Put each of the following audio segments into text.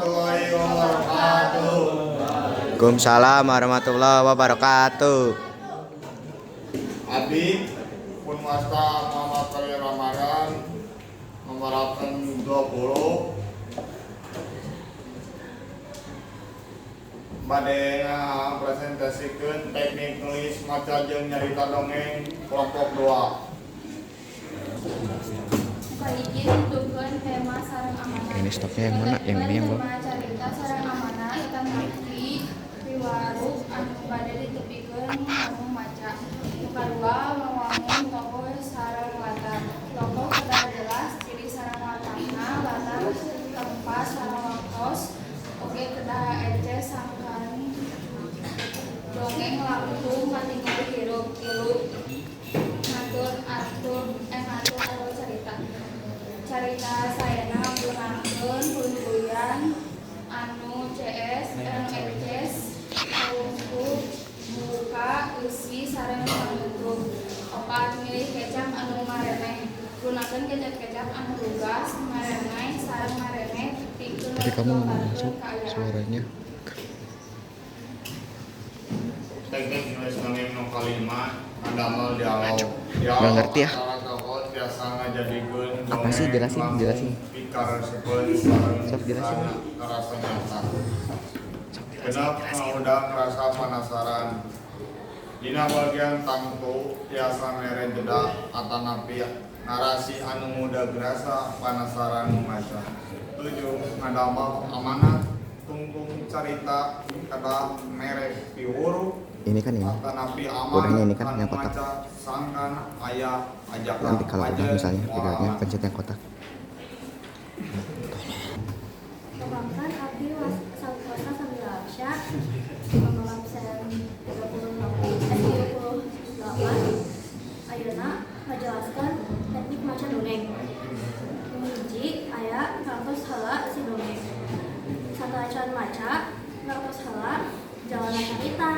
Warahmatullahi wabarakatuh. Waalaikumsalam warahmatullahi wabarakatuh. Abdi pun wasta Muhammad Khalil Ramadan nomor absen 20 bade ngapresentasikan teknik nulis maca jeung nyarita dongeng kelompok 2. Kahiji, tentukeun tema sareng amanat. Ini stoknya yang mana? Yang ini yang bawah. Tema carita sareng amanat atanapi piwaruk anu bade ditepikeun kanu maca. Nu kadua, ngawangun tokoh sareng latar. Tokoh kedah jelas ciri sareng watakna, latar tempat sareng waktos oge kedah eces sangkan dongeng langkung katingali hirup. Tilu, ngatur alur carita. Carita saena gunakeun tuluyan anu CS anu eces kawungku buka, eusi, sareng panutup. Opat, milih kecap anu maremeh. Gunakeun kecap-kecap anu lugas, maremeh, sareng maremeh pikeun Tapi kamu nggak gambarkeun masuk kaayaan. Suaranya. Teknik nulis dongeng nu kalima, ngadamel dialog. Nggak ngerti ya. Antara tokoh tiasa ngajadikeun Apa sih? Dongeng Jelasin, langkung jelasin. Pikaresepeun sareng Sok, jelasin. Karasa nyata. Sok jelasin, Genep, jelasin. ngundang rasa penasaran. Dina bagian tangtu tiasa mere jeda atanapi narasi anu ngudag rasa penasaran nu maca. Tujuh, ngadamel amanat. Tungtung carita kedah mere piwuruh Ini kan ini. atanapi Udahnya amanat ini kan anu yang kotak. Maca sangkan aya ajakan Nanti kalau udah ajen misalnya pegangnya moral. Pencet yang kotak. Perkenalkan, abdi Salkosa Sambil Arsya, nomor absen 36, eh, 38. Ayeuna ngajelaskeun teknik maca dongeng. Nu hiji, aya ngartos heula si dongeng. Sateuacan maca, ngartos heula jalanna carita,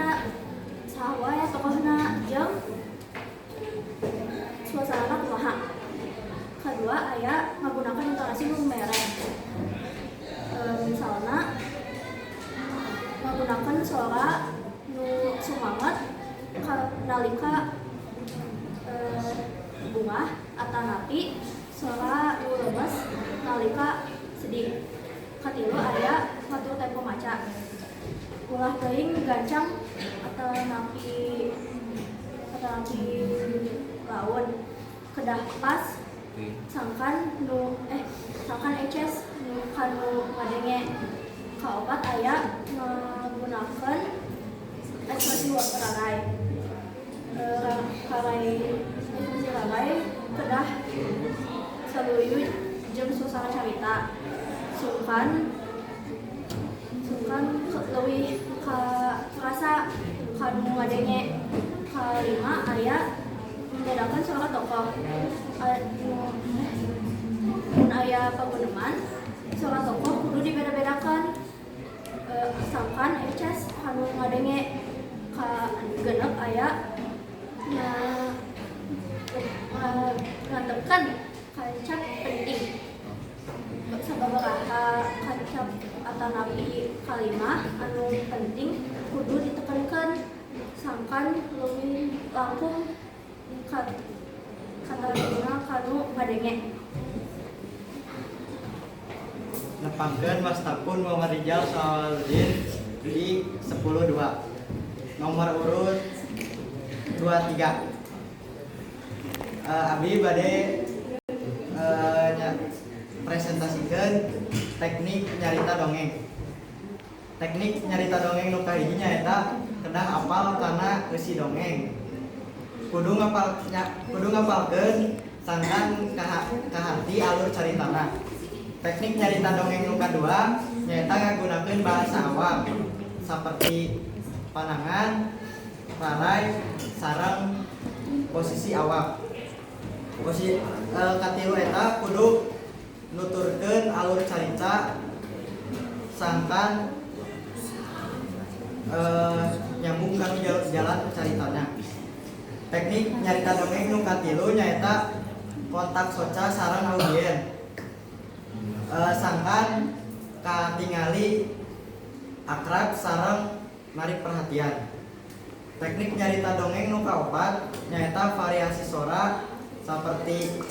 saha wae tokohna, jeung suasana kumaha. Kedua, aya ngagunakeun intonasi nu mereh. Misalna menggunakan suara nu sumanget nalika bungah atanapi suara nu lemes nalika sedih. Katilu, aya ngatur tempo maca. Ulah teuing gancang atanapi laun, kedah pas sangkan eces nu kanu ngadenge. Kaopat, aya ngagunakeun ekspresi raray. Ekspresi raray kedah saluyu jeung suasana carita sungkan sungkan leuwih ka rasa kanu ngadenge. Kalima, aya membedakan suara tokoh. Mun aya paguneman suara tokoh kudu dibeda-bedakan sangkan eces kanu ngadenge. Ka genep, aya ngantekan kacap penting. Sababaraha kacap atanapi kalimah anu penting kudu ditekankan sangkan leuwih langkung katarima kanu ngadenge. Nepangkeun wastapun Muhammad Rijal Salahuddin di 10.2, nomor urut 23. Abi bade presentasikan teknik nyarita dongeng. Teknik nyarita dongeng nu kahiji nyaeta kedah apal kana eusi dongeng. Kudu ngapalkeun sangkan kaharti alur caritana. Teknik nyarita dongeng nu kadua nyaeta ngagunakeun bahasa awak seperti panangan, raray, sareng posisi awak. Posisi katilu eta kudu nuturkeun alur carita sangkan nyambung kanu jalan caritana. Teknik nyarita dongeng nu katilu nyaeta kontak soca sareng audien. Sangkan Katingali akrab sareng narik perhatian. Teknik nyarita dongeng nu kaopat nyaeta variasi sora seperti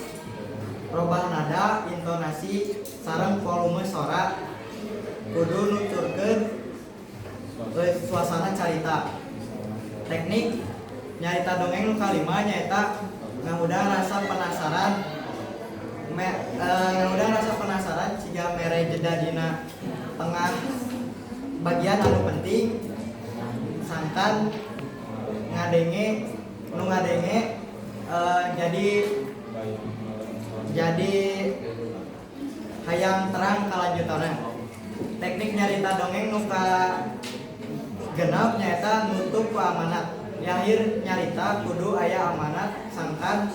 robah nada, intonasi, sareng volume sora kudu nuturkeun suasana carita. Teknik nyarita dongeng nu kalima nyaeta ngahudang rasa penasaran, ngahudang rasa penasaran siga mere jeda dina tengah bagian anu penting sangkan ngadenge nu ngadenge jadi hayang terang kalanjutanna. Teknik nyarita dongeng nu kagenep nyaeta nutup ku amanat. Di akhir nyarita kudu aya amanat sangkan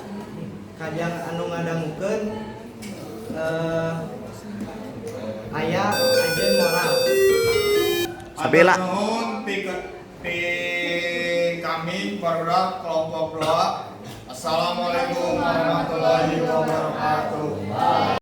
kajang anu ngadangukeun aya ajeun moral. Sabila. Hatur nuhun ti kami barudak kelompok 2. Assalamualaikum warahmatullahi wabarakatuh.